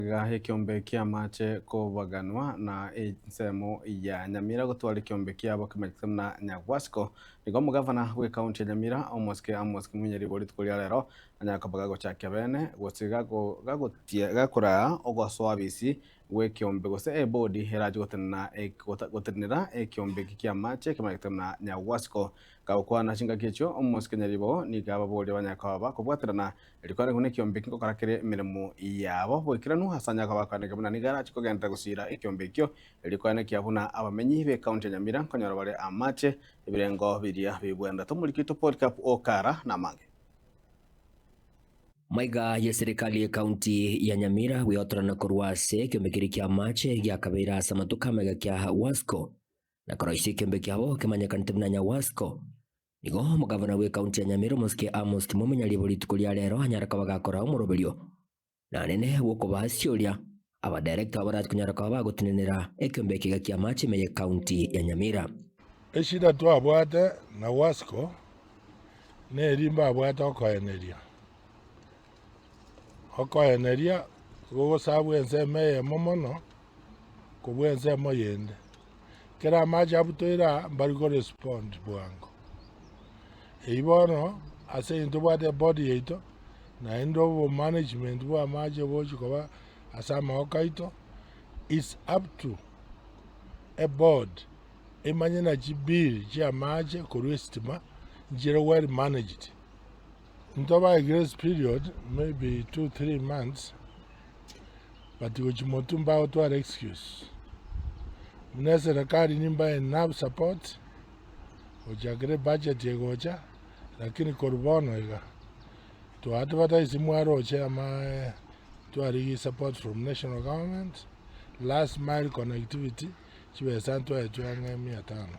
Iga ekeombe ki'amache kobaganwa na ensemo ya Nyamira gotwara ekeombe kiabo kemanyete buna Nyagwasiko. Nigo omogavana bw'ecounty ya Nyamira Omosike Amos Kimunya ribo rituko ria rero anyare koba gagochakia bene gose gakoraa ogosoa abisi gw'ekeombe gose ebodi erache gotenena gotenenera ekeombe eki ki'amache kemanyete buna Nyagwasiko. Gagokwana chingaki echio Omosike Nyaribo nigo ababoria banyare koba bakobwaterana Rikwana buna ekiombe eki ngokora kere emeremo yabo boikeranu ase anyare koba akoaneka buna nigo arache kogenderera gosiira ekiombe ekio. Rikwana ekiya buna abamenyi b'ecounty ya Nyamira nkonyora bare amache ebirengo biria bibwenerete. Omoriki oito Polycarp Okara namange. Maiga y'eserekari y'ecounty ya Nyamira gweotorana korwa ase ekiombe keria ki'amache giakabeire ase amatuko amaiga kia Wasco na koroisia ekiombe kiabo kemanyekanete buna Nyawasco. Nigo omogavana bw'ekaunti ya Nyamira omosike Amos Kimomenya Nyaribo rituko ria rero anyare koba gakora omoroberio nanene bw'okobasioria abadirector abwo barache konyara koba bagotenenera ekeombe ekiga ki'amache ime y'ekaunti ya Nyamira. Eshida twabwate na Wasco neri mbabwate okoeneria, okoeneria gogosabwa ensemo eyemo mono kobua ensemo yende. Ekero amache abutoire aa, mbari korespond bwango. Eyio bono, ase eng'encho tobwate ebody yaito, naende obomanagement bwa amache bogochi koba ase amagoko aito, it's up to eboard emanye na chibill chia amache korwa esitima nchire well managed. Ntobae grace period maybe 2, 3 months. But gochia motwe mbagotwara excuse. Buna eserekari nimbae enough support gochakera ebudget egocha lakini korwa bono iga to advertise mwaroche ama twarigia support from national government, last mile connectivity chibesa ntwaetwe ang'e mia tano,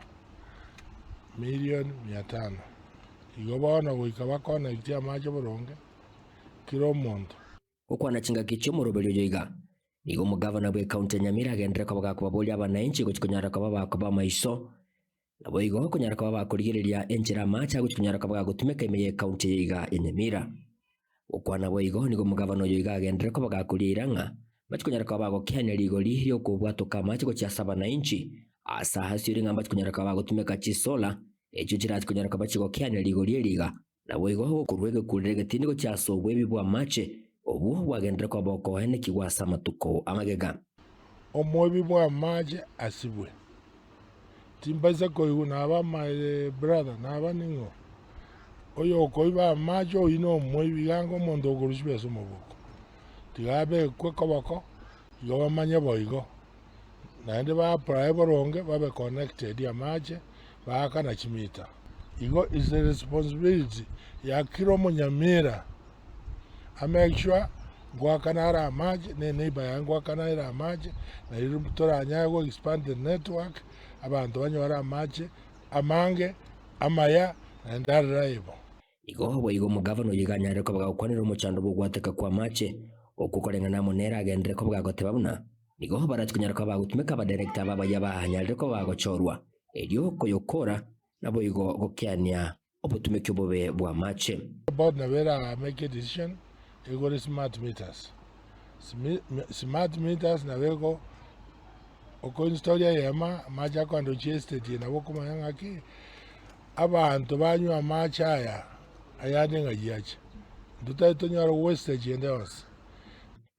million mia tano. Igo bono goika ba connect amache boronge kera omonto. Gokwana chingaki chi'omoroberio oyo iga, nigo omogavana bw'ecounty ya Nyamira agenderere koba gakobaboria abanainchi gochia konyara koba bakoba amaiso, naboigo konyara koba bakorigereria enchera amache agochia konyara koba gagotumeka ime y'ecounty eye iga ya Nyamira. Gokwana boigo nigo omogavana oyo iga agenderere koba gakoria eira ng'a mbachia konyara koba bagokeania rigori ri'okobwatoka amache gochia ase abanainchi ase aasiore ng'a mbachia konyara koba bagotumeka chisolar echio chirachie konyara koba chigokeania rigori eri iga. Naboigo gokorua egekurero egetindi gochia ase obwebi bw'amache, obwo bwagenderere koba okoenekigwa ase amatuko amagega. Omoebi bw'amache asibwe. Timbaisa koigwa naba my brother naba ning'o, oyokoiba amache oyio nomoibi iga anga omonto okorwa chibesa omoboko. Tiga abekwe koboko igo bamanye boigo, naende ba apply boronge babe connected amache baakana chimita. Igo is a responsibility ya kira omonyamira a make sure ngoakana are amache ne eneighbour yaye ngoakana ere amache nario toranyare go expand the network abanto banyore amache amange amaya naende are reliable. Igo boigo omogavana oyio iga anyarire koba gagokwanera omochando bw'ogwateka kw'amache, okwo koreng'ana amo nere agenderere koba gagoteba buna nigo barache konyara koba bagotumeka abadirector aba abayia banyarire koba bagochorwa. Erio koyokora, naboigo gokeania obotumeki obobe bw'amache. Board nabo era make a decision egore smart meters. Smart meters nabo ego okoinstall eyemo amache akoenda gochia estate eye nabo okomanya ng'aki abanto banywa amache aya ayande ng'ai ache. Intwe tari tonyore wastage ende yonsi.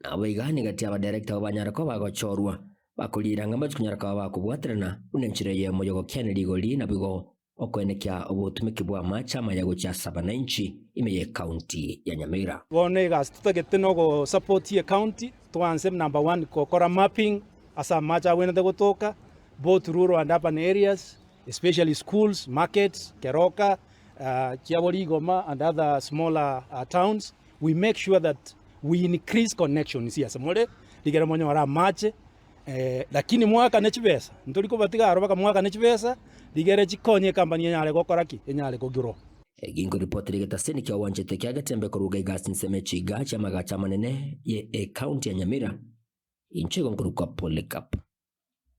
Nabo iga nigo abadirector abo banyare koba bagochorwa Bakoriira ng'a mbache konyara koba bakobwaterana buna enchera eyemo y'ogokiania rigori naboigo okoenekia obotumeki bw'amache amaya gochia ase abanainchi ime y'ecounty ya Nyamira. Bono egasi totagete nogo support ecounty twanse number one gokora mapping ase amache agwenerete gotoka both rural and urban areas especially schools, markets, Keroka, Chiaborigoma and other smaller towns we make sure that we increase connections ase more rigere monyore amache lakini moakane chibesa ntori kobatiga aro mpaka moakane chibesa rigere chikonye ecompany enyare gokora ki? Enyare kogrow. Ginko ripoti rigetaseni kia owanchete kia Getembe koruga iga ase ensemo echiga chi'amagacho amanene ye ecounty ya Nyamira, inche igo nkorokwa Polycarp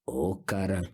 Okara.